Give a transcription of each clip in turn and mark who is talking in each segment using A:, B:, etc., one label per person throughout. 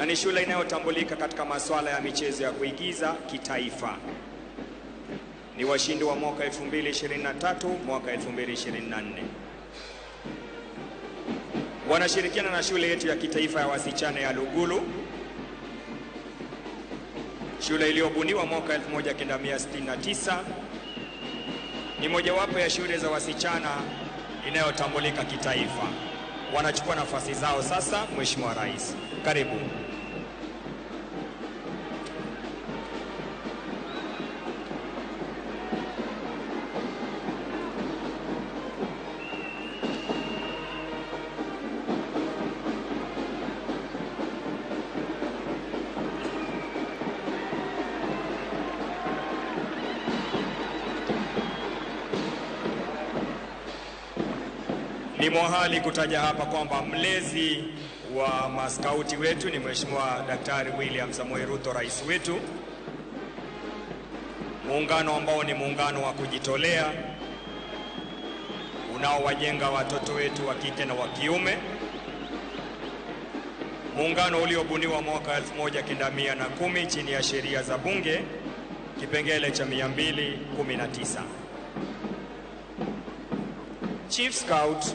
A: na ni shule inayotambulika katika masuala ya michezo ya kuigiza kitaifa. Ni washindi wa mwaka 2023, mwaka 2024. Wanashirikiana na shule yetu ya kitaifa ya wasichana ya Lugulu, shule iliyobuniwa mwaka 1969. Ni mojawapo ya shule za wasichana inayotambulika kitaifa. Wanachukua nafasi zao sasa. Mheshimiwa Rais, karibu. Ni muhali kutaja hapa kwamba mlezi wa maskauti wetu ni Mheshimiwa Daktari William Samoei Ruto, rais wetu. Muungano ambao ni muungano wa kujitolea unaowajenga watoto wetu wa kike na wa kiume, muungano uliobuniwa mwaka 1910 chini ya sheria za bunge kipengele cha 219. Chief Scout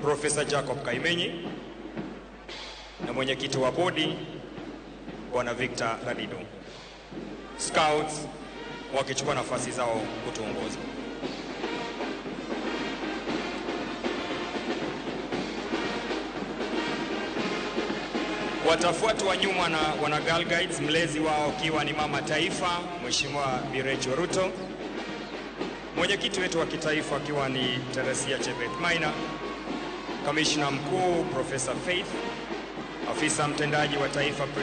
A: Professor Jacob Kaimenyi na mwenyekiti wa bodi Bwana Victor Radido. Scouts wakichukua nafasi zao kutuongoza. Watafuatwa nyuma na wana Girl Guides, mlezi wao akiwa ni mama taifa Mheshimiwa Bi Rachel Ruto, mwenyekiti wetu wa kitaifa akiwa ni Teresia Chebet Maina, kamishna mkuu Professor Faith, afisa mtendaji wa taifa Priscilla